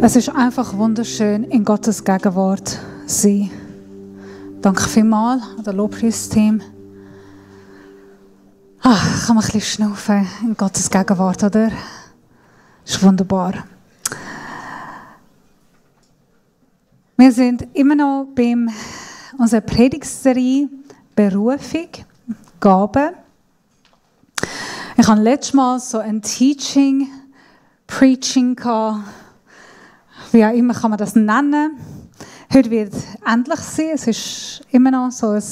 Es ist einfach wunderschön, in Gottes Gegenwart zu sein. Danke vielmals an das Lobpreisteam. Ich kann mal ein bisschen schnaufen in Gottes Gegenwart, oder? Das ist wunderbar. Wir sind immer noch bei unserer Predigtserie Berufung, Gaben. Ich hatte letztes Mal so ein Preaching gehabt. Wie auch immer kann man das nennen. Heute wird es endlich sein. Es ist immer noch so ein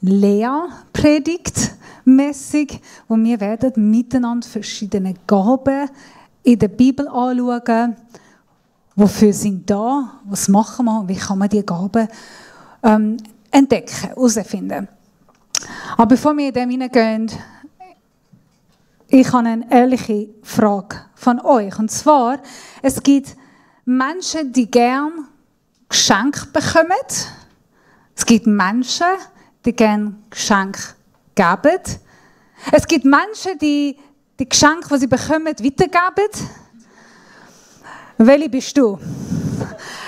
Lehrpredigt-mässig, wo wir werden miteinander verschiedene Gaben in der Bibel anschauen. Wofür sind da? Was machen wir? Wie kann man diese Gaben entdecken, herausfinden? Aber bevor wir in dem hineingehen, ich habe eine ehrliche Frage von euch. Und zwar, es gibt Menschen, die gerne Geschenke bekommen. Es gibt Menschen, die gerne Geschenke geben. Es gibt Menschen, die die Geschenke, die sie bekommen, weitergeben. Welche bist du?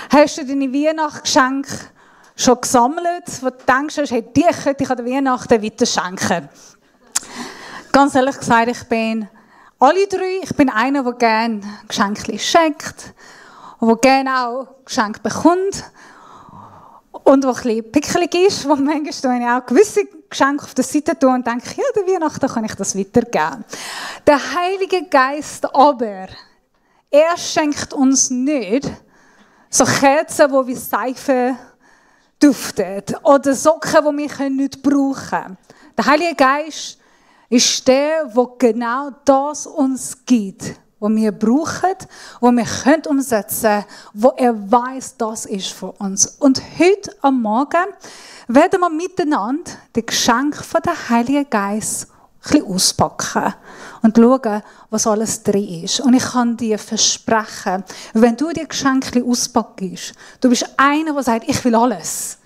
Hast du deine Weihnachtsgeschenke schon gesammelt, wo du denkst, hey, die könnte ich an der Weihnachten weiterschenken? Ganz ehrlich gesagt, ich bin alle drei. Ich bin einer, der gerne Geschenke schenkt, der gerne auch Geschenke bekommt und der ein bisschen pickelig ist, wo manchmal auch gewisse Geschenke auf der Seite tue und denke, ja, der Weihnachten kann ich das weitergeben. Der Heilige Geist aber, er schenkt uns nicht so Kerzen, die wie Seife duften oder Socken, die wir nicht brauchen können. Der Heilige Geist ist der, der genau das uns gibt, was wir brauchen, was wir umsetzen können, wo er weiss, das ist für uns. Und heute am Morgen werden wir miteinander die Geschenke von der Heiligen Geist ein bisschen auspacken und schauen, was alles drin ist. Und ich kann dir versprechen, wenn du die Geschenke auspackst, du bist einer, der sagt, ich will alles.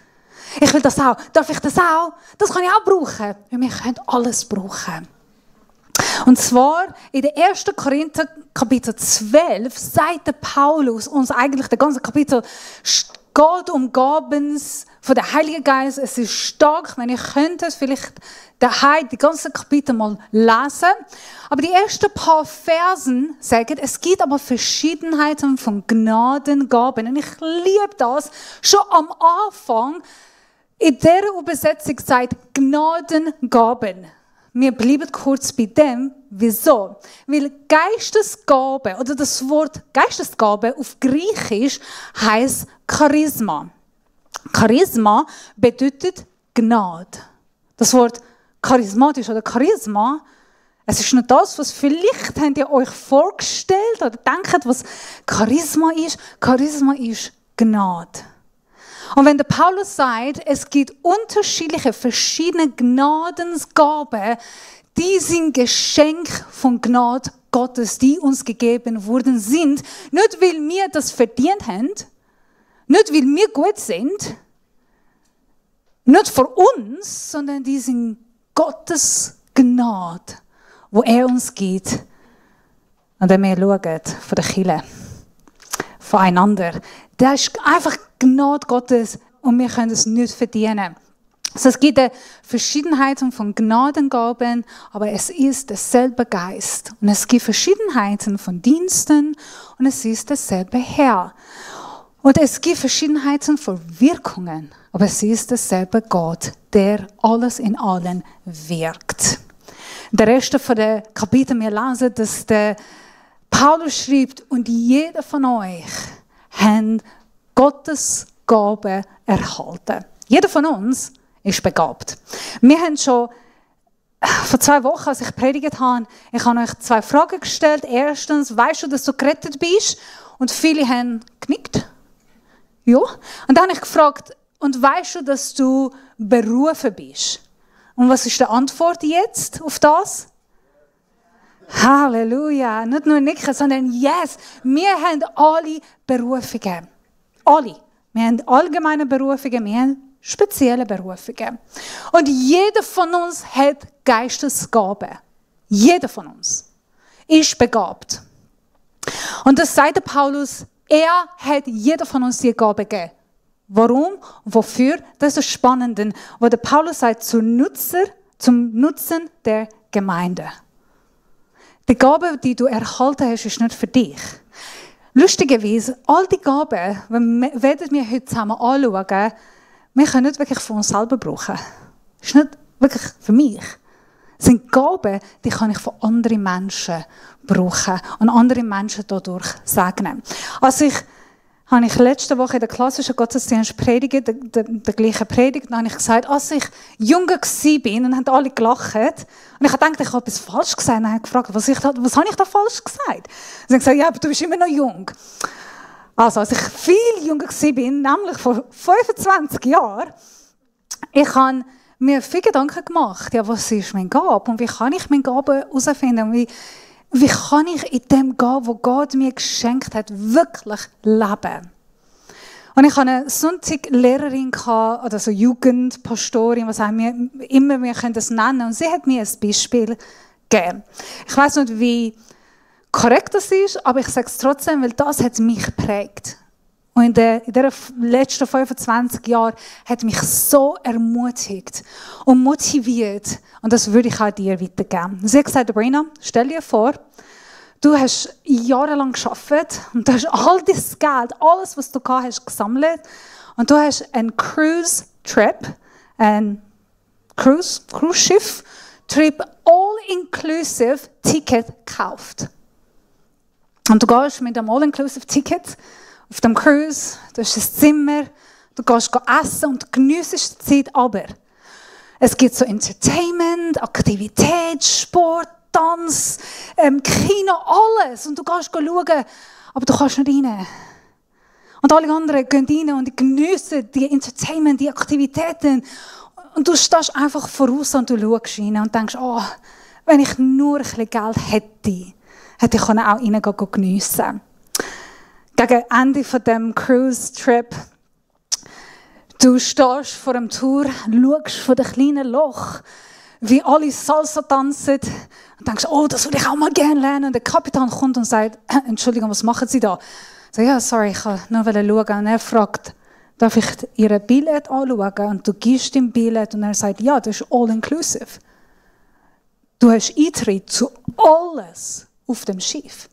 Ich will das auch. Darf ich das auch? Das kann ich auch brauchen. Wir können alles brauchen. Und zwar in der 1. Korinther Kapitel 12 sagt Paulus uns eigentlich, der ganze Kapitel geht um Gaben von der Heiligen Geist. Es ist stark, wenn ihr könnt es vielleicht daheim die ganze Kapitel mal lesen. Aber die ersten paar Versen sagen, es gibt aber Verschiedenheiten von Gnadengaben. Und ich liebe das. Schon am Anfang in dieser Übersetzung sagt Gnadengaben. Wir bleiben kurz bei dem. Wieso? Weil Geistesgabe oder das Wort Geistesgabe auf Griechisch heißt Charisma. Charisma bedeutet Gnade. Das Wort charismatisch oder Charisma, es ist nicht das, was vielleicht habt ihr euch vorgestellt oder denkt, was Charisma ist. Charisma ist Gnade. Und wenn der Paulus sagt, es gibt unterschiedliche, verschiedene Gnadensgaben, die sind Geschenk von Gnade Gottes, die uns gegeben worden sind, nicht weil wir das verdient haben, nicht weil wir gut sind, nicht für uns, sondern die sind Gottes Gnade, wo er uns gibt. Und wenn wir schauen, von der Kirche, voneinander, das ist einfach Gnade Gottes und wir können es nicht verdienen. Also es gibt Verschiedenheiten von Gnadengaben, aber es ist derselbe Geist. Und es gibt Verschiedenheiten von Diensten und es ist derselbe Herr. Und es gibt Verschiedenheiten von Wirkungen, aber es ist derselbe Gott, der alles in allen wirkt. Der Rest von der Kapitel, wir lesen, dass der Paulus schreibt, und jeder von euch hat Gottes Gabe erhalten. Jeder von uns ist begabt. Wir haben schon vor 2 Wochen, als ich predigt habe, ich habe euch 2 Fragen gestellt. Erstens, weißt du, dass du gerettet bist? Und viele haben genickt. Ja. Und dann habe ich gefragt, und weißt du, dass du berufen bist? Und was ist die Antwort jetzt auf das? Halleluja. Nicht nur nicken, sondern yes. Wir haben alle Berufungen. Alle. Wir haben allgemeine Berufungen, wir haben spezielle Berufungen. Und jeder von uns hat Geistesgaben. Jeder von uns ist begabt. Und das sagt der Paulus Er hat jeder von uns die Gabe gegeben. Warum? Wofür? Das ist das Spannende, wo der Paulus sagt, zum Nutzen der Gemeinde. Die Gabe, die du erhalten hast, ist nicht für dich. Lustigerweise, all die Gaben, werden wir heute zusammen anschauen, wir können nicht wirklich für uns selber brauchen. Das ist nicht wirklich für mich. Es sind Gaben, die kann ich von anderen Menschen brauchen und andere Menschen dadurch segnen. Habe ich letzte Woche in der klassischen Gottesdienst predigt, der gleichen Predigt, dann habe ich gesagt, als ich jünger war, und haben alle gelacht, und ich dachte, ich habe etwas falsch gesagt, und habe gefragt, was habe ich da falsch gesagt? Sie haben gesagt, ja, aber du bist immer noch jung. Also, als ich viel jünger war, nämlich vor 25 Jahren, ich habe mir viele Gedanken gemacht, ja, was ist mein Gabe und wie kann ich meine Gabe herausfinden und wie kann ich in dem gehen, was Gott mir geschenkt hat, wirklich leben? Und ich hatte eine Sonntaglehrerin, oder so Jugendpastorin, was auch immer wir können das nennen, und sie hat mir ein Beispiel gegeben. Ich weiss nicht, wie korrekt das ist, aber ich sage es trotzdem, weil das hat mich geprägt. Und in den letzten 25 Jahren hat mich so ermutigt und motiviert. Und das würde ich auch dir weitergeben. Sie hat gesagt, Sabrina, stell dir vor, du hast jahrelang gearbeitet und du hast all das Geld, alles, was du gehabt hast, gesammelt. Und du hast einen Cruise-Trip, ein Cruise-Schiff-Trip, All-Inclusive-Ticket gekauft. Und du gehst mit dem All-Inclusive-Ticket auf dem Cruise, du hast ein Zimmer, du gehst essen und geniessest die Zeit, aber es gibt so Entertainment, Aktivität, Sport, Tanz, Kino, alles. Und du gehst schauen, aber du kannst nicht rein. Und alle anderen gehen rein und geniessen die Entertainment, die Aktivitäten. Und du stehst einfach voraus und du schaust rein und denkst, oh, wenn ich nur ein bisschen Geld hätte ich auch reingehen geniessen. Gegen Ende von dem Cruise-Trip, du stehst vor dem Tor, schaust von dem kleinen Loch, wie alle Salsa tanzen und denkst, oh, das würde ich auch mal gerne lernen. Und der Kapitän kommt und sagt, Entschuldigung, was machen Sie da? Ich sage, ja, sorry, ich wollte nur schauen. Und er fragt, darf ich Ihr Billett anschauen? Und du gibst ihm Billett und er sagt, ja, das ist all-inclusive. Du hast Eintritt zu alles auf dem Schiff.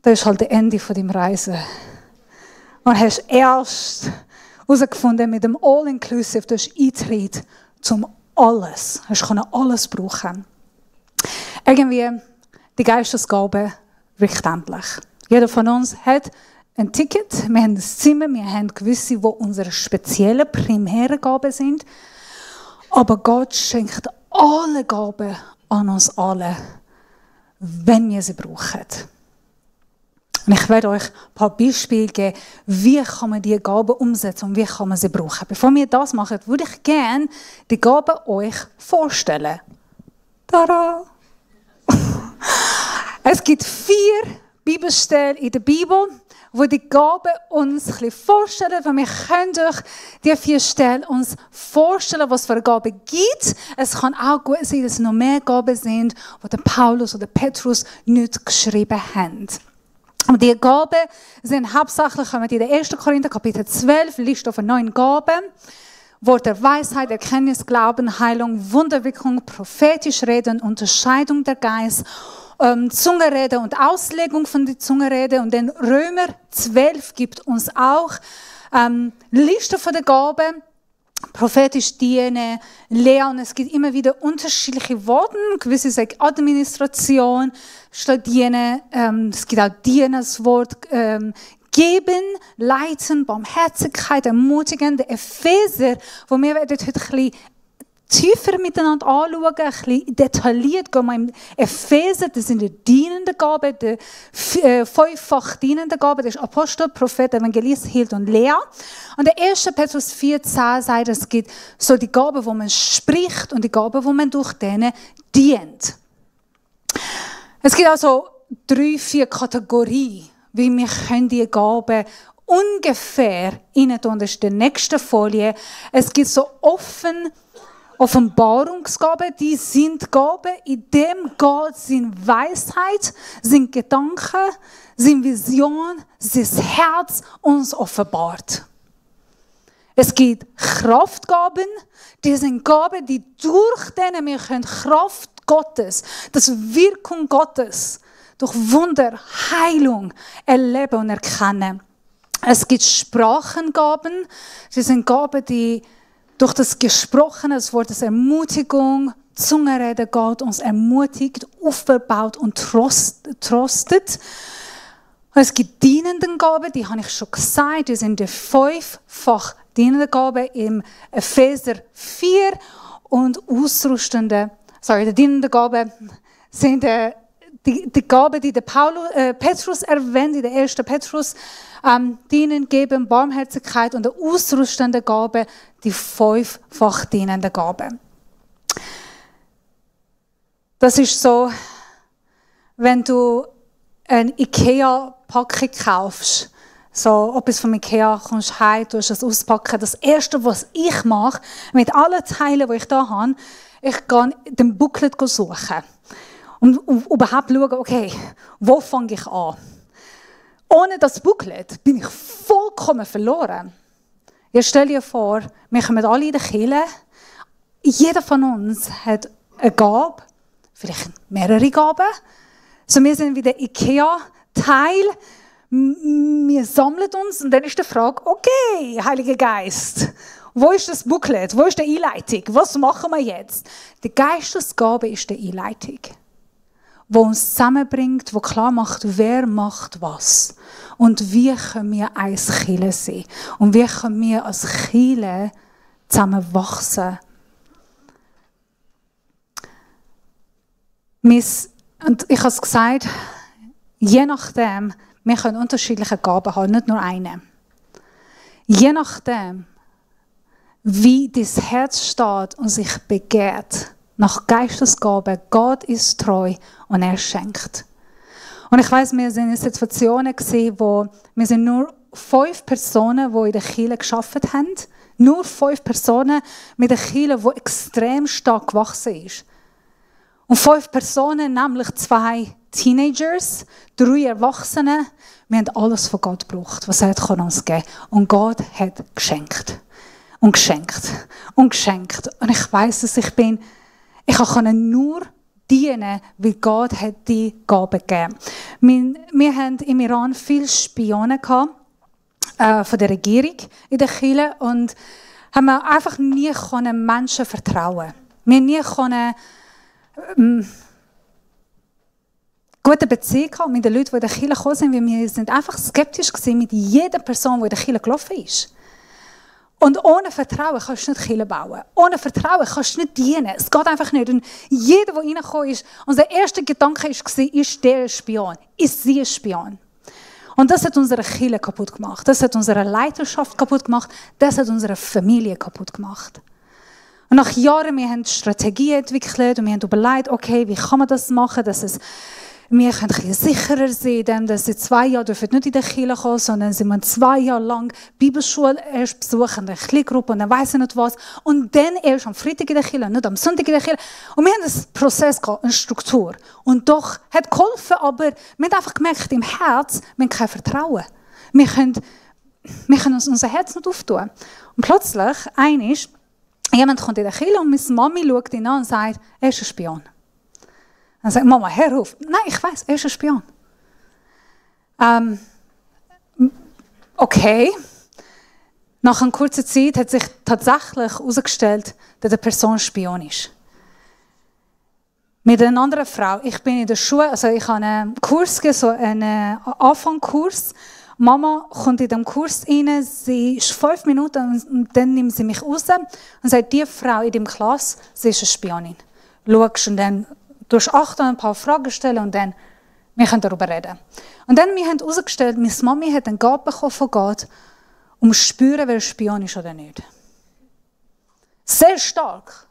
Das ist halt das Ende von deiner Reise. Und hast erst herausgefunden, mit dem All-Inclusive, du hast Eintritt zum alles. Du kannst alles brauchen. Irgendwie, die Geistesgabe wirkt endlich. Jeder von uns hat ein Ticket, wir haben ein Zimmer, wir haben gewisse, die unsere speziellen, primären Gaben sind. Aber Gott schenkt alle Gaben an uns alle, wenn wir sie brauchen. Und ich werde euch ein paar Beispiele geben, wie kann man diese Gaben umsetzen und wie kann man sie brauchen. Bevor wir das machen, würde ich gerne die Gaben euch vorstellen. Tada! Es gibt 4 Bibelstellen in der Bibel, wo die Gaben uns ein bisschen vorstellen, weil wir können durch die 4 Stellen uns vorstellen, was für Gaben gibt. Es kann auch gut sein, dass es noch mehr Gaben sind, die der Paulus oder Petrus nicht geschrieben haben. Und die Gaben sind hauptsächlich, kommen in der 1. Korinther, Kapitel 12, Liste von 9 Gaben. Wort der Weisheit, Erkenntnis, Glauben, Heilung, Wunderwirkung, prophetisch Reden, Unterscheidung der Geist, Zungenrede und Auslegung von der Zungenrede. Und dann Römer 12 gibt uns auch Liste von der Gaben. Prophetisch dienen, lehren. Es gibt immer wieder unterschiedliche Worte. Gewisse sagen Administration, statt dienen. Es gibt auch Dienerswort. Geben, leiten, Barmherzigkeit, ermutigen. Der Epheser, wo wir werden heute ein bisschen tiefer miteinander anschauen, ein bisschen detailliert gehen wir im Epheser, das sind die dienenden Gaben, die 5-fach dienenden Gaben, das ist Apostel, Prophet, Evangelist, Hirt und Lehrer. Und der 1. Petrus 4,10 sagt, es gibt so die Gaben, wo man spricht und die Gaben, wo man durch denen dient. Es gibt also 3-4 Kategorien, wie wir können die Gaben ungefähr rein tun. Das ist die nächste Folie. Es gibt so Offenbarungsgaben, die sind Gaben, in dem Gott seine Weisheit, seine Gedanken, seine Vision, sein Herz uns offenbart. Es gibt Kraftgaben, die sind Gaben, die durch denen wir können Kraft Gottes, das Wirkung Gottes, durch Wunder, Heilung erleben und erkennen. Es gibt Sprachengaben, die sind Gaben, die durch das gesprochene Wort, das Ermutigung, Zungenrede Gott uns ermutigt, aufbaut und trostet. Und es gibt dienende Gaben, die habe ich schon gesagt, die sind die 5-fach dienende Gaben im Epheser 4 und die dienende Gaben sind die Gaben, die der Petrus erwähnt, in der 1. Petrus, dienen, geben, Barmherzigkeit und der ausrüstende Gabe, die 5-fach dienende Gabe. Das ist so, wenn du eine IKEA-Packung kaufst, so etwas von IKEA, kommst heim, tust es auspacken. Das Erste, was ich mache, mit allen Teilen, die ich hier habe, ich gehe den Booklet suchen. Und überhaupt schauen, okay, wo fange ich an? Ohne das Booklet bin ich vollkommen verloren. Jetzt stell dir vor, wir kommen alle in die Kirche. Jeder von uns hat eine Gabe, vielleicht mehrere Gaben. So, wir sind wie der IKEA-Teil. Wir sammeln uns und dann ist die Frage, okay, Heiliger Geist, wo ist das Booklet? Wo ist die Einleitung? Was machen wir jetzt? Die Geistesgabe ist die Einleitung, die uns zusammenbringt, die klar macht, wer macht was. Und wie können wir als Kirche sein? Und wie können wir als Kirche zusammen wachsen? Und ich habe es gesagt, je nachdem, wir können unterschiedliche Gaben haben, nicht nur eine. Je nachdem, wie dein Herz steht und sich begehrt, nach Geistesgabe, Gott ist treu und er schenkt. Und ich weiss, wir sind in Situationen gewesen, wo wir sind nur 5 Personen, die in der Kirche gearbeitet haben. Nur 5 Personen mit der Kirche, die extrem stark gewachsen ist. Und 5 Personen, nämlich 2 Teenagers, 3 Erwachsene, wir haben alles von Gott gebraucht, was er uns geben kann. Und Gott hat geschenkt. Und geschenkt. Und geschenkt. Und ich weiss, dass ich kann nur dienen, weil Gott hat die Gabe gegeben. Wir haben im Iran viele Spione gehabt, von der Regierung in der Kirche und haben einfach nie Menschen vertrauen. Wir nie gute Beziehung mit den Leuten, die in der Kirche gekommen sind, weil wir sind einfach skeptisch gewesen mit jeder Person, die in der Kirche gelaufen ist. Und ohne Vertrauen kannst du nicht Kirche bauen. Ohne Vertrauen kannst du nicht dienen. Es geht einfach nicht. Und jeder, der reingekommen ist, unser erster Gedanke war, ist der ein Spion? Ist sie ein Spion? Und das hat unsere Kirche kaputt gemacht. Das hat unsere Leiterschaft kaputt gemacht. Das hat unsere Familie kaputt gemacht. Und nach Jahren, wir haben Strategien entwickelt und wir haben überlegt, okay, wie kann man das machen, dass wir können ein bisschen sicherer sein, dass sie 2 Jahre dürfen nicht in die Kirche kommen, sondern sie müssen 2 Jahre lang Bibelschule erst besuchen, eine Kleingruppe und dann weiss ich nicht was. Und dann erst am Freitag in der Kirche, nicht am Sonntag in der Kirche. Und wir haben einen Prozess gehabt, eine Struktur. Und doch hat geholfen, aber wir haben einfach gemerkt, im Herz, wir haben kein Vertrauen. Wir können uns unser Herz nicht auftun. Und plötzlich, jemand kommt in der Kirche und meine Mami schaut ihn an und sagt, er ist ein Spion. Dann sagt Mama, hör auf. Nein, ich weiss, er ist ein Spion. Okay. Nach einer kurzen Zeit hat sich tatsächlich herausgestellt, dass die Person Spion ist. Mit einer anderen Frau. Ich bin in der Schule, also ich habe einen Kurs gegeben, so einen Anfangskurs. Mama kommt in den Kurs rein, sie ist 5 Minuten und dann nimmt sie mich raus und sagt, die Frau in deiner Klasse, sie ist eine Spionin. Schaust und dann achten, ein paar Fragen stellen und dann, wir können darüber reden. Und dann wir haben herausgestellt, meine Mami hat einen Gabe bekommen von Gott, um zu spüren, wer ein Spion ist oder nicht. Sehr stark.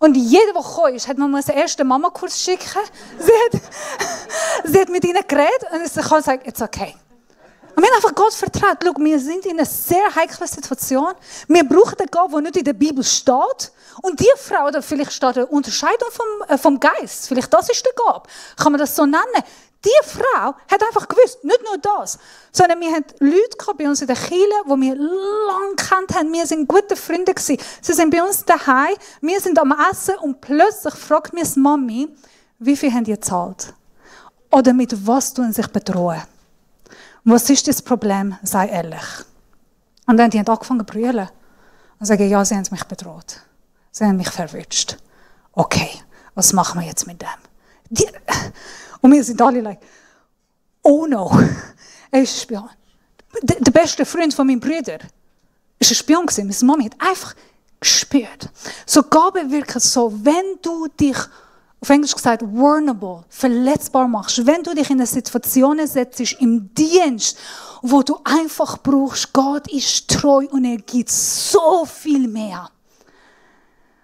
Und jeder, der gekommen ist, hat man den ersten Mama-Kurs schicken. Sie hat mit ihnen geredet und sie kann sagen, it's okay. Und wir haben einfach Gott vertraut. Schau, wir sind in einer sehr heiklen Situation. Wir brauchen eine Gabe, die nicht in der Bibel steht. Und die Frau, oder vielleicht steht eine Unterscheidung vom Geist. Vielleicht das ist der Gabe. Kann man das so nennen? Die Frau hat einfach gewusst, nicht nur das, sondern wir hatten Leute bei uns in der Kirche, die wir lange gekannt haben. Wir waren gute Freunde gewesen. Sie sind bei uns daheim, wir sind am Essen und plötzlich fragt mich die Mami, wie viel haben die gezahlt? Oder mit was tun sich bedrohen? Was ist das Problem? Sei ehrlich. Und dann haben die angefangen zu brüllen. Und sagen, ja, sie haben mich bedroht. Sie haben mich verwünscht. Okay, was machen wir jetzt mit dem? Und wir sind alle like, oh no, er ist ein Spion. Der beste Freund von meinem Bruder war ein Spion. Meine Mami hat einfach gespürt. So Gaben wirken so, wenn du dich, auf Englisch gesagt, vulnerable, verletzbar machst, wenn du dich in eine Situation setzt, im Dienst, wo du einfach brauchst, Gott ist treu und er gibt so viel mehr,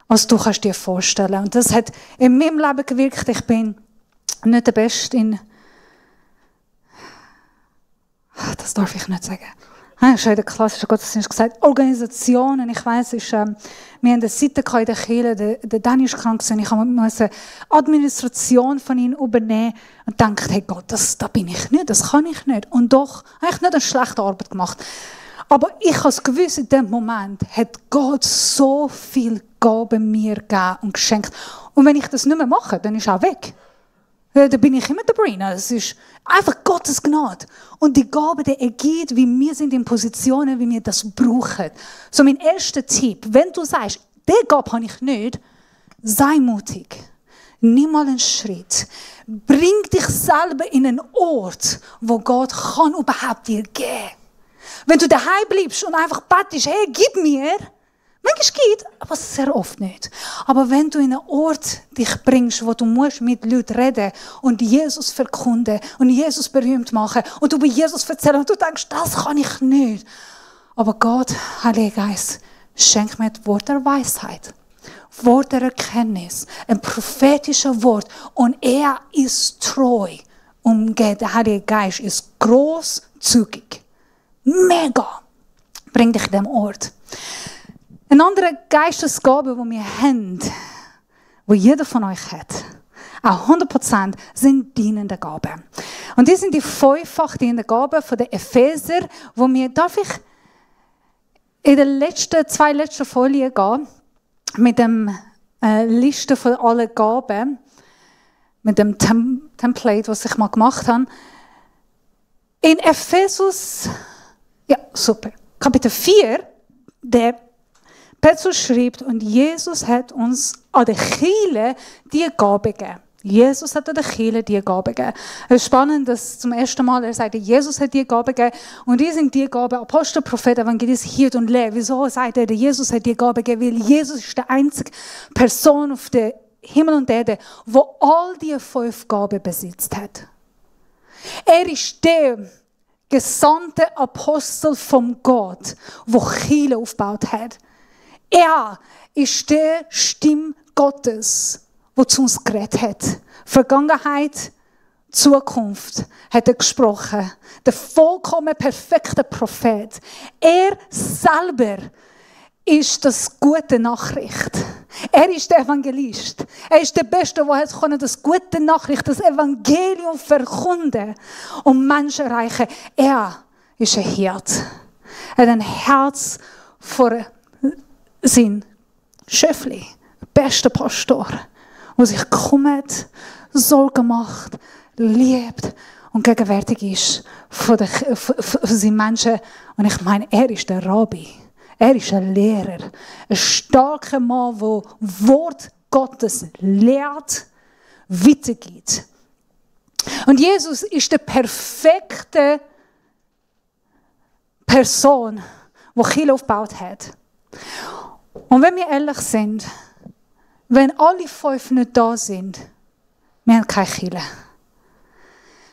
als du kannst dir vorstellen. Und das hat in meinem Leben gewirkt. Ich bin nicht der Beste in... Das darf ich nicht sagen. Ich habe schon in der klassischen Gottesdienst gesagt, Organisationen. Ich weiss, wir haben eine Seite in der Kirche, der Danny ist krank und ich musste eine Administration von ihm übernehmen und dachte, hey Gott, da bin ich nicht, das kann ich nicht. Und doch habe ich nicht eine schlechte Arbeit gemacht. Aber ich habe es gewusst, in dem Moment hat Gott so viel Gaben mir gegeben und geschenkt. Und wenn ich das nicht mehr mache, dann ist er auch weg. Da bin ich immer der Brainer. Es ist einfach Gottes Gnade. Und die Gabe, die er gibt, wie wir sind in Positionen, wie wir das brauchen. So mein erster Tipp, wenn du sagst, diese Gabe habe ich nicht, sei mutig. Nimm mal einen Schritt. Bring dich selber in einen Ort, wo Gott kann überhaupt dir geben kann. Wenn du daheim bleibst und einfach betest, hey, gib mir, manchmal geht, aber sehr oft nicht. Aber wenn du in einen Ort dich bringst, wo du musst mit Leuten reden und Jesus verkunden und Jesus berühmt machen und du bei Jesus erzählen und du denkst, das kann ich nicht. Aber Gott, Heiliger Geist, schenk mir das Wort der Weisheit, Wort der Erkenntnis, ein prophetisches Wort und er ist treu. Und der Heilige Geist ist großzügig. Mega. Bring dich in diesem Ort. Eine andere Geistesgabe, die wir haben, die jeder von euch hat, auch 100%, sind dienende Gaben. Und die sind die fünffach dienende Gaben von den Epheser, wo wir, darf ich in den zwei letzten Folien gehen, mit dem Liste von allen Gaben, mit dem Template, was ich mal gemacht habe. In Ephesus, ja, super, Kapitel 4, der Petrus schreibt, und Jesus hat uns an der Kirche die Gabe gegeben. Jesus hat an der Kirche die Gabe gegeben. Es ist spannend, dass zum ersten Mal er sagt, Jesus hat die Gabe gegeben. Und die sind die Gabe, Apostel, Prophet, Evangelist, Hirt und Lehrer. Wieso sagt er, Jesus hat die Gabe gegeben? Weil Jesus ist die einzige Person auf der Himmel und Erde, die all die 5 Gaben besitzt hat. Er ist der gesandte Apostel von Gott, der Kirche aufgebaut hat. Er ist der Stimme Gottes, der zu uns geredet hat. Vergangenheit, Zukunft hat er gesprochen. Der vollkommen perfekte Prophet. Er selber ist das gute Nachricht. Er ist der Evangelist. Er ist der Beste, der das gute Nachricht, das Evangelium verkünden und Menschen erreichen. Er ist ein Hirt. Er hat ein Herz vor sein Schöffli, bester Pastor, der sich kümmert, Sorgen macht, liebt und gegenwärtig ist für seine Menschen. Und ich meine, er ist der Rabbi. Er ist ein Lehrer, ein starker Mann, der Wort Gottes lehrt, weitergibt. Und Jesus ist die perfekte Person, die Kirche aufgebaut hat. Und wenn wir ehrlich sind, wenn alle 5 nicht da sind, wir haben keine Kirche.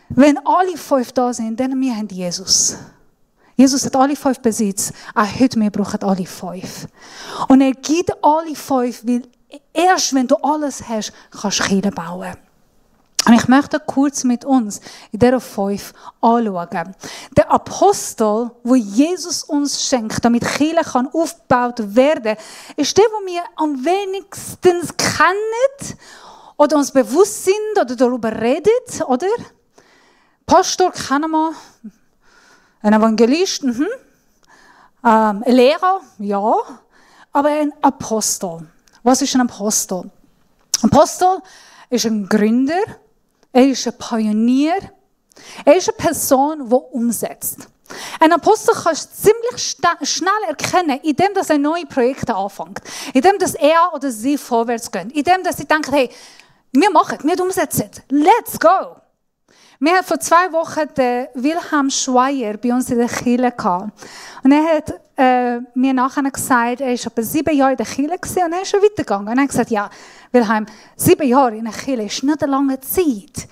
Wenn alle 5 da sind, dann wir haben Jesus. Jesus hat alle 5 Besitz. Auch heute, wir brauchen alle 5. Und er gibt alle 5, weil erst wenn du alles hast, kannst du Kirche bauen. Und ich möchte kurz mit uns in dieser 5 anschauen. Der Apostel, wo Jesus uns schenkt, damit Kirche kann aufgebaut werden, ist der, den wir am wenigsten kennen oder uns bewusst sind oder darüber reden, oder? Pastor kennen wir, ein Evangelist, ein Lehrer, ja, aber ein Apostel. Was ist ein Apostel? Ein Apostel ist ein Gründer, er ist ein Pionier, er ist eine Person, die umsetzt. Ein Apostel kannst du ziemlich schnell erkennen, indem er neue Projekte anfängt, indem er oder sie vorwärts gehen, indem sie denken, hey, wir machen, wir umsetzen, let's go. Wir hatten vor 2 Wochen den Wilhelm Schweier bei uns in der Kirche gehabt. Und er hat mir nachher gesagt, er war etwa 7 Jahre in der Kirche und er ist schon weitergegangen. Und er hat gesagt, ja, Wilhelm, 7 Jahre in der Kirche ist nicht eine lange Zeit.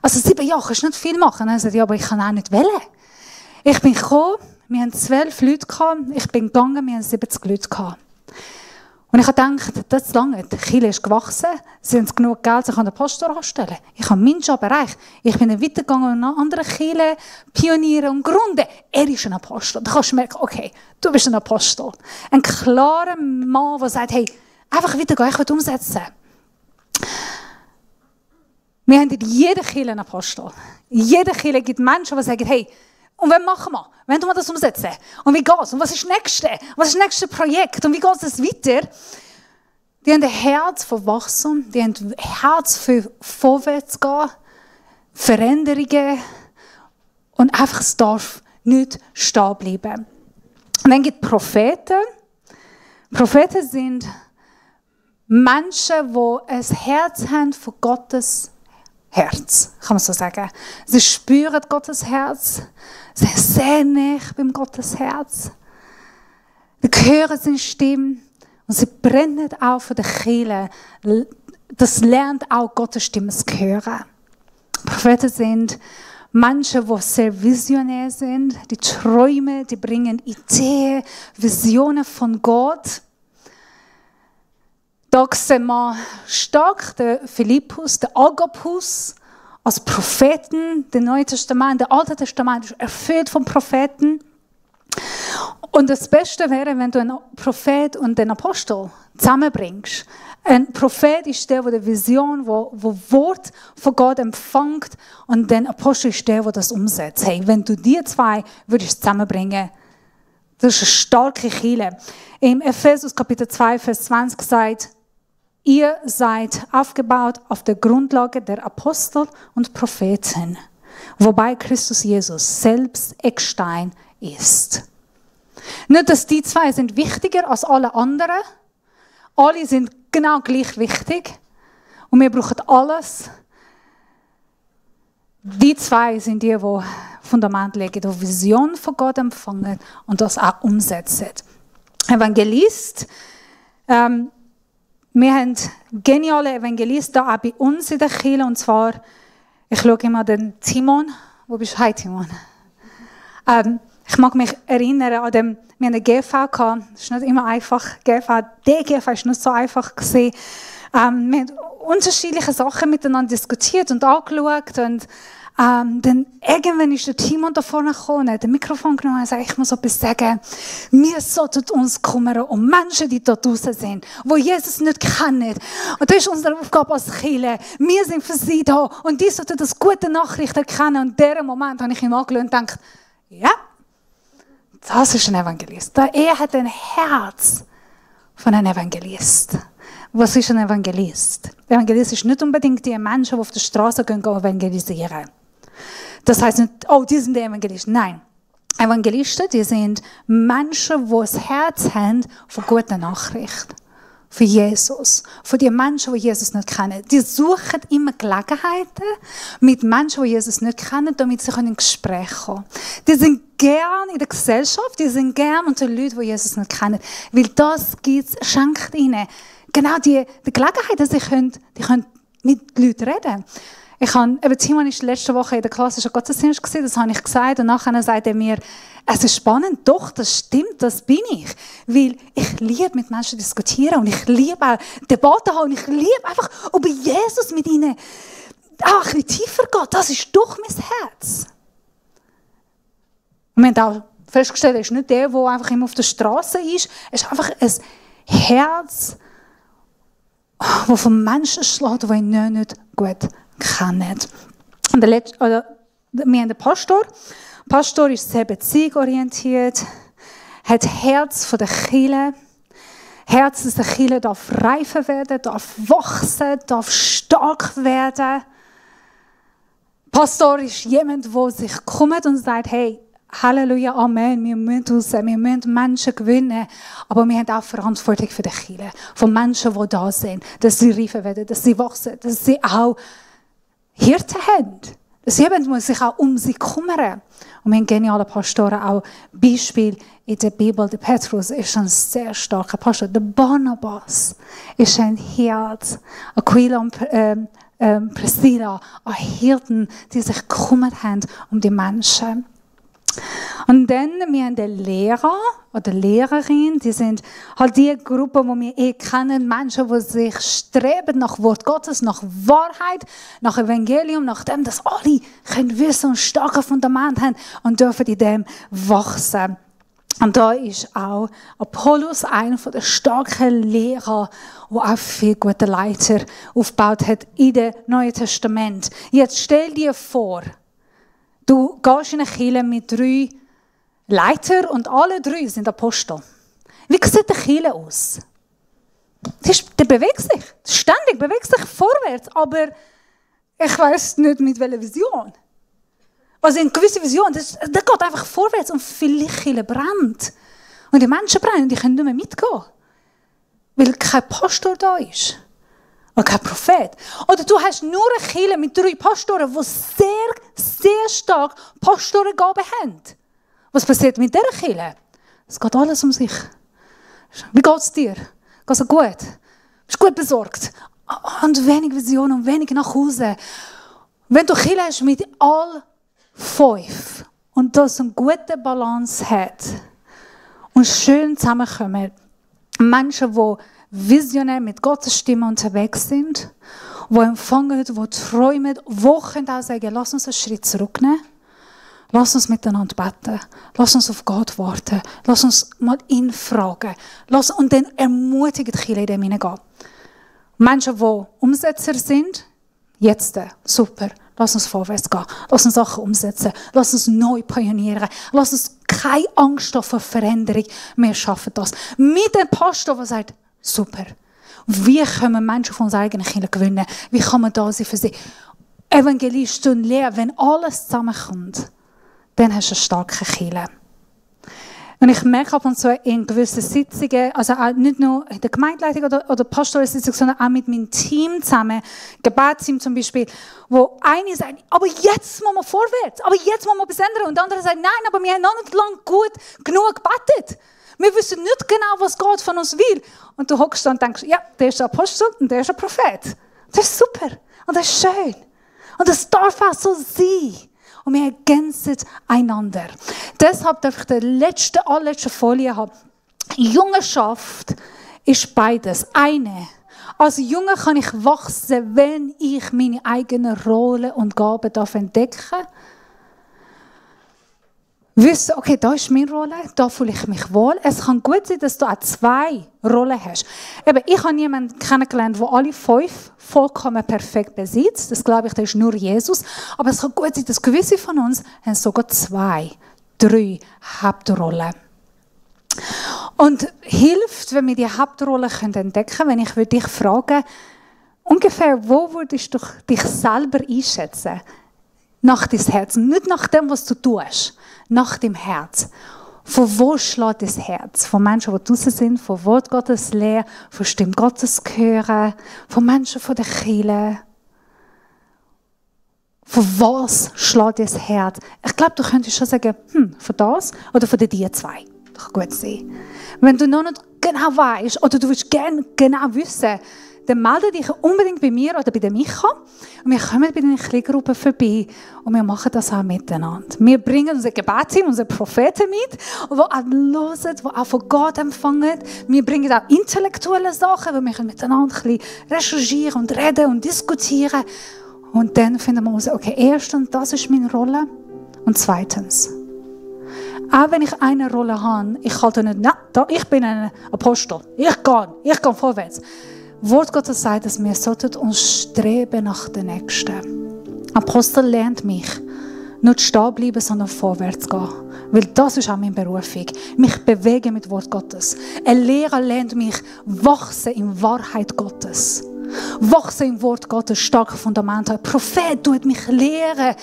Also 7 Jahre kannst du nicht viel machen. Und er hat gesagt, ja, aber ich kann auch nicht wählen. Ich bin gekommen, wir hatten 12 Leute gehabt, ich bin gegangen, wir hatten 70 Leute gehabt. Und ich habe gedacht, das ist lange. Die Kirche ist gewachsen, sie haben genug Geld, sie können den Pastor anstellen. Ich habe meinen Job erreicht. Ich bin dann weitergegangen und nach anderen Kirchen pionieren und gründen. Er ist ein Apostel. Da kannst du merken, okay, du bist ein Apostel. Ein klarer Mann, der sagt, hey, einfach weitergehen, ich will umsetzen. Wir haben in jeder Kirche einen Apostel. In jeder Kirche gibt es Menschen, die sagen, hey, und wann machen wir? Wann tun wir das umsetzen? Und wie geht es? Und was ist das Nächste? Was ist das nächste Projekt? Und wie geht es weiter? Die haben ein Herz für Wachstum, die haben ein Herz für Vorwärtsgehen, Veränderungen und einfach es darf nicht stehen bleiben. Und dann gibt es Propheten. Propheten sind Menschen, die ein Herz haben für Gottes Herz, kann man so sagen. Sie spüren Gottes Herz. Sie sind sehr nah beim Gottes Herz. Sie hören seine Stimme und sie brennen auch für die Kirche. Das lernt auch Gottes Stimme zu hören. Propheten sind Menschen, die sehr visionär sind. Die träumen, die bringen Ideen, Visionen von Gott. Da sehen wir stark den Philippus, den Agabus als Propheten, das Neue Testament, das Alte Testament ist erfüllt von Propheten. Und das Beste wäre, wenn du einen Prophet und einen Apostel zusammenbringst. Ein Prophet ist der die Vision, der Wort von Gott empfängt, und der Apostel ist der das umsetzt. Hey, wenn du die 2 würdest zusammenbringen, das ist eine starke Kirche. Im Ephesus Kapitel 2, Vers 20 sagt, ihr seid aufgebaut auf der Grundlage der Apostel und Propheten, wobei Christus Jesus selbst Eckstein ist. Nicht, dass die 2 sind wichtiger als alle anderen. Alle sind genau gleich wichtig. Und wir brauchen alles. Die 2 sind die Fundament legen, die Vision von Gott empfangen und das auch umsetzen. Evangelist. Wir haben geniale Evangelisten auch bei uns in der Kirche. Und zwar, ich schaue immer den Timon. Wo bist du? Hi Timon. Ich mag mich erinnern an wir hatten eine GV gehabt. Das ist nicht immer einfach. Die GV ist nicht so einfach gewesen. Wir haben unterschiedliche Sachen miteinander diskutiert und angeschaut. Und dann irgendwann ist der Timon da vorne gekommen, hat ein Mikrofon genommen und sagt, ich muss etwas sagen. Wir sollten uns kümmern um Menschen, die da draußen sind, die Jesus nicht kennen. Und das ist unsere Aufgabe als Kirche. Wir sind für sie da und die sollten das gute Nachricht erkennen. Und in diesem Moment habe ich ihm angeschaut und gedacht, ja, das ist ein Evangelist. Er hat ein Herz von einem Evangelist. Was ist ein Evangelist? Ein Evangelist ist nicht unbedingt die Menschen, die auf der Straße gehen, evangelisieren. Das heisst nicht, oh, die sind die Evangelisten. Nein. Evangelisten, die sind Menschen, die ein Herz haben für gute Nachricht. Für Jesus. Für die Menschen, die Jesus nicht kennen. Die suchen immer Gelegenheiten mit Menschen, die Jesus nicht kennen, damit sie in Gespräch kommen können. Die sind gern in der Gesellschaft, die sind gern unter Leuten, die Jesus nicht kennen. Weil das schenkt ihnen genau die Gelegenheit, dass sie können mit Leuten reden. Timon war letzte Woche in der klassischen Gottesdienst, das habe ich gesagt, und nachher sagt er mir, es ist spannend, doch, das stimmt, das bin ich. Weil ich liebe mit Menschen diskutieren und ich liebe auch Debatten haben und ich liebe einfach über Jesus mit ihnen ein bisschen tiefer gehen, das ist doch mein Herz. Und wir haben auch festgestellt, er ist nicht der einfach immer auf der Straße ist. Es ist einfach ein Herz, das von Menschen schlägt, die ihn nicht gut kennen. Und wir haben den Pastor. Der Pastor ist sehr beziehungsorientiert, hat das Herz von der Kirche. Herz, dass der Kirche darf reifen werden, darf wachsen, darf stark werden. Pastor ist jemand, der sich kümmert und sagt, hey, Halleluja, Amen, wir müssen raus, wir müssen Menschen gewinnen, aber wir haben auch Verantwortung für die Kirche, von Menschen, die da sind, dass sie reifen werden, dass sie wachsen, dass sie auch Hirten haben. Dass jemand muss sich auch um sie kümmern. Und wir haben geniale Pastoren, auch Beispiel in der Bibel. Der Petrus ist ein sehr starker Pastor. Der Barnabas ist ein Herd. Aquila und Priscilla, Hirten, die sich gekümmert haben um die Menschen. Und dann, wir haben den Lehrer oder Lehrerin, die sind halt die Gruppe, die wir kennen, Menschen, die sich streben nach Wort Gottes, nach Wahrheit, nach Evangelium, nach dem, dass alle können wissen und starke Fundament haben und dürfen in dem wachsen. Und da ist auch Apollos einer der starken Lehrer, der auch viele gute Leiter aufgebaut hat in dem Neuen Testament. Jetzt stell dir vor, du gehst in eine Kirche mit 3 Leitern und alle 3 sind Apostel. Wie sieht eine Kirche aus? Der bewegt sich, ständig bewegt sich vorwärts, aber ich weiss nicht mit welcher Vision. Also in gewisser Vision, das geht einfach vorwärts und vielleicht Kirche brennt. Und die Menschen brennen und die können nicht mehr mitgehen. Weil kein Pastor da ist. Oder kein Prophet. Oder du hast nur eine Kirche mit 3 Pastoren, die sehr, sehr stark Pastorengaben haben. Was passiert mit dieser Kirche? Es geht alles um sich. Wie geht es dir? Geht es dir gut? Bist du gut besorgt? Und wenig Vision und wenig nach Hause. Wenn du Kirche hast mit all 5 und das eine gute Balance hat und schön zusammenkommen, Menschen, die visionär mit Gottes Stimme unterwegs sind, die empfangen, die träumen, die können auch sagen, lass uns einen Schritt zurücknehmen, lass uns miteinander beten, lass uns auf Gott warten, lass uns mal ihn fragen, und dann ermutigen die Kirche in dem hineingehen. Menschen, die Umsetzer sind, jetzt, super, lass uns vorwärts gehen, lass uns Sachen umsetzen, lass uns neu pionieren, lass uns keine Angst haben vor Veränderung, wir schaffen das. Mit dem Pastor, der sagt, super, wie können wir Menschen von unserer eigenen Kirche gewinnen, wie kann man da sein für sie? Evangelisten und Lehrer, wenn alles zusammenkommt, dann hast du eine starke Kirche. Und ich merke ab und zu in gewissen Sitzungen, also auch nicht nur in der Gemeindeleitung oder Pastorensitzung, sondern auch mit meinem Team zusammen, Gebetsteam zum Beispiel, wo eine sagt, aber jetzt müssen wir vorwärts, aber jetzt müssen wir etwas ändern. Und der andere sagt, nein, aber wir haben noch nicht lang gut genug gebetet. Wir wissen nicht genau, was Gott von uns will. Und du hockst da und denkst, ja, der ist ein Apostel und der ist ein Prophet. Das ist super und das ist schön. Und das darf auch so sein. Und wir ergänzen einander. Deshalb darf ich die allerletzte Folie haben. Jüngerschaft ist beides. Eine. Als Junge kann ich wachsen, wenn ich meine eigenen Rollen und Gaben entdecken darf. Wissen, okay, da ist meine Rolle, da fühle ich mich wohl. Es kann gut sein, dass du auch 2 Rollen hast. Eben, ich habe jemanden kennengelernt, der alle 5 vollkommen perfekt besitzt. Das glaube ich, das ist nur Jesus. Aber es kann gut sein, dass gewisse von uns haben sogar 2, 3 Hauptrollen. Und hilft, wenn wir die Hauptrollen entdecken können, wenn ich dich fragen, ungefähr, wo würdest du dich selber einschätzen? Nach deinem Herzen, nicht nach dem, was du tust. Nach dem Herz. Von wo schlägt das Herz? Von Menschen, die draußen sind, von Wort Gottes Lehre, von Stimme Gottes hören, von Menschen von der Kirche. Von was schlägt das Herz? Ich glaube, du könntest schon sagen, von das oder von den 2. Das kann gut sein. Wenn du noch nicht genau weißt oder du willst gerne genau wissen, dann melde dich unbedingt bei mir oder bei der Micha. Und wir kommen bei den Kleingruppen vorbei und wir machen das auch miteinander. Wir bringen unser Gebetsteam, unsere Propheten mit, die auch hören, die auch von Gott empfangen. Wir bringen auch intellektuelle Sachen, weil wir miteinander ein bisschen recherchieren und reden und diskutieren. Und dann finden wir raus, okay, erstens, das ist meine Rolle. Und zweitens, auch wenn ich eine Rolle habe, ich halte nicht, nein, ich bin ein Apostel, ich gehe vorwärts. Wort Gottes sagt, dass wir sollten uns streben nach der Nächsten. Apostel lernt mich, nicht stehen bleiben, sondern vorwärts gehen. Weil das ist auch meine Berufung. Mich bewegen mit Wort Gottes. Ein Lehrer lernt mich wachsen in Wahrheit Gottes. Wachsen im Wort Gottes, starke Fundamente. Ein Prophet tut mich lehren,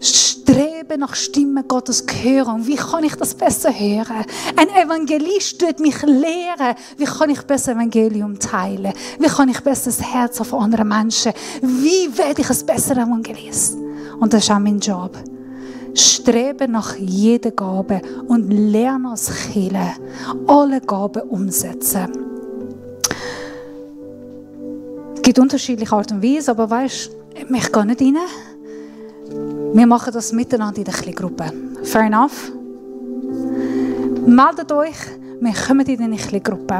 streben nach Stimme Gottes hören. Und wie kann ich das besser hören? Ein Evangelist tut mich lehren, wie kann ich besser Evangelium teilen? Wie kann ich besser das Herz von anderen Menschen? Wie werde ich ein besserer Evangelist? Und das ist auch mein Job. Streben nach jeder Gabe und lernen als Kirche, alle Gaben umsetzen. Es gibt unterschiedliche Art und Weise, aber weisst, ich gehe nicht rein. Wir machen das miteinander in der Kleingruppe. Fair enough? Meldet euch, wir kommen in die Kleingruppe.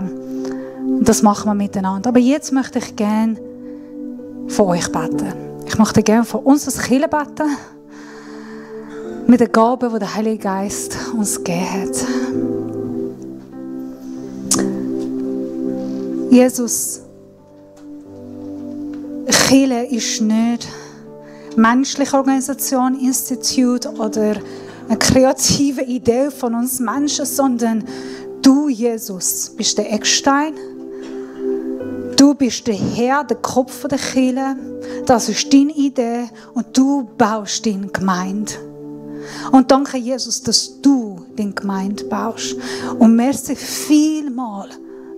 Und das machen wir miteinander. Aber jetzt möchte ich gerne von euch beten. Ich möchte gerne von uns als Kirche beten. Mit den Gaben, die der Heilige Geist uns gegeben hat. Jesus, Kirche ist nicht menschliche Organisation, Institut oder eine kreative Idee von uns Menschen, sondern du, Jesus, bist der Eckstein. Du bist der Herr, der Kopf der Kirche. Das ist deine Idee und du baust deine Gemeinde. Und danke, Jesus, dass du deine Gemeinde baust. Und merci vielmal,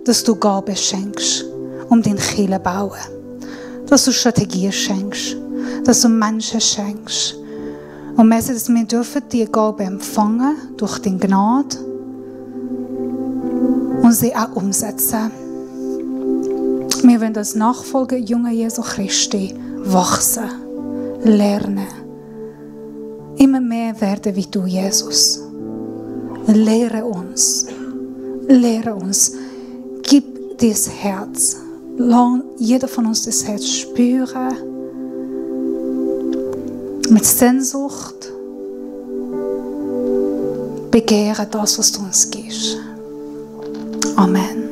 dass du Gaben schenkst, um deine Kirche zu bauen. Dass du Strategien schenkst, dass du Menschen schenkst. Und merci, dass wir dürfen diese Gaben empfangen durch deine Gnade und sie auch umsetzen. Wir wollen als Nachfolger junger Jesu Christi wachsen, lernen. Immer mehr werden wie du, Jesus. Lehre uns. Lehre uns. Gib dein Herz. Lass jeder von uns das Herz spüren. Mit Sehnsucht. Begehren das, was du uns gibst. Amen.